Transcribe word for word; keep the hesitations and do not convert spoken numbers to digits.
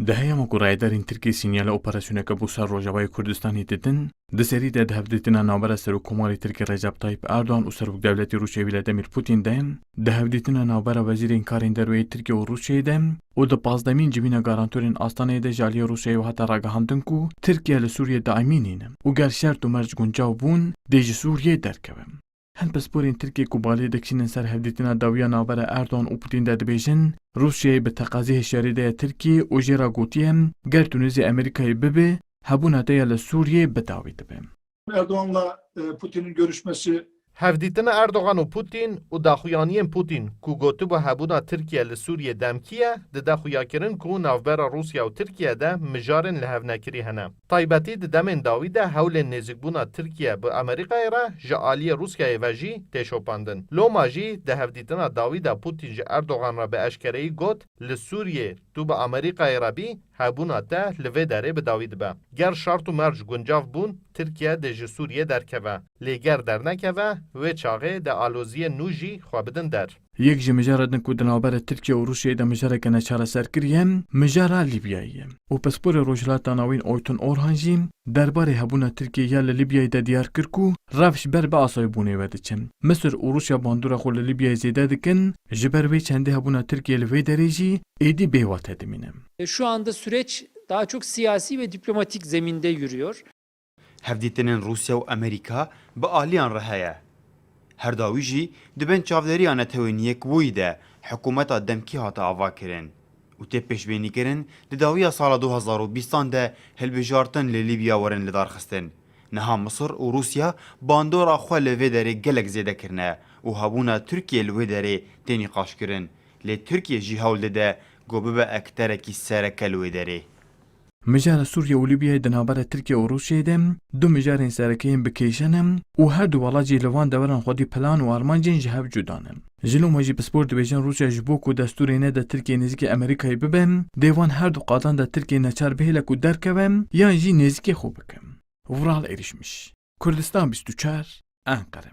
Di heyama ku rayedarên Tirkiyê sînyala operasyoneke bo ser Rojavayê Kurdistanê didin, di serî de di hevdîtina navbera Serokkomarê Tirkê Recep Tayyip Erdogan û Serokdewletê Rûsyayê Vladimir Putin de, di hevdîtina navbera Wezîrên Karên Derve yê Tirkiye û Rûsyayê de û di pazdemîn civîna garantorên Astanayê de ji aliyê Rûsyayê ve hate ragihandin ku Tirkiye li Sûriyê daîmî nîne û ger şert û merc guncav bûn, dê ji Sûriyê derkeve. Hin pisporên Tirkiyê ku balê dikişînin ser hevdîtina dawiya navbera Erdogan û Putin de dibêjin, Rûsyayê bi teqazê hişyarî daye Tirkiyê û jê re gotiye, ger tu nêzî Amerîkayê bibî, hebûna te ya li Sûriyê bi dawî dibe. Erdoğan'la e, Putin'in görüşmesi. Hevdîtina Erdogan û Putin û daxuyaniyên Putin ku gotibû hebûna Tirkiye li Sûriyê demkî ye, dide xuyakirin ku navbera Rûsya û Tirkiye de mijarên lihevnekirî hene. Taybetî di demên dawî de hewlên nêzîkbûna Tirkiye bi Amerîkayê re ji aliyê Rûsyayê ve jî tê şopandin. Loma jî di hevdîtina dawî de Putin ji Erdogan re bi eşkereyî got, li Sûriyê tu bi Amerîkayê re bî, hebûna te li vê derê bi dawî dibe. Ger şert û merc guncav bûn, Tirkiye dê ji Sûriyê derkeve. Lê ger dernekeve, wê çaxê dê aloziyên nû jî xwe bidin der. Yek ji mijara din ku di navbera Tirkiye û Rûsyayê de mijareke neçareser kiriye, mijara Lîbyayê ye. Û pisporê Rojhilata Navîn Oytun Orhan jî derbarê hebûna Tirkiyê ya li Lîbyayê de diyar kir ku rewş ber bi asayîbûnê ve diçe. Misir û Rûsya bandora xwe li Lîbyayê zêde dikin, ji ber vê çendê hebûna Tirkiyê li vê derê jî êdî bêwate dimîne. E, şu anda süreç daha çok siyasi ve diplomatik zeminde yürüyor. Hevdîtinên Rûsya û Amerîka bi aliyan re heye. Her dawî jî di bin çavdêriya Netewên Yekbûyî de hikûmeta demkî hate avakirin û tê pêşbînîkirin di dawiya sala du hezar û bîstan de hilbijartin li Lîbya werin lidarxistin. Niha Misir û Rûsya bandora xwe li vê derê gelek zêde kirine û hebûna Tirkiyê li wê derê tê nîqaşkirin. Lê Tirkiye jî hewl dide ku bibe ekterekî sereke li wê derê. Mijara Sûriye û Lîbyayê di navbera Tirkiye û Rûsyayê de du mijarên sereke yên bi kêşe ne û her du welat jî li van deveran xwedî plan û armancên ji hev cuda ne. Ji loma jî pispor dibêjin Rûsya ji bo ku destûrê nede Tirkiye nêzîkî Amerîkayê bibe, dê van her du qatan de Tirkiye neçar bihêle ku derkeve yan jî nêzîkê xwe bike. Vural Erişmiş, Kurdistan bîst û çar, Enqere.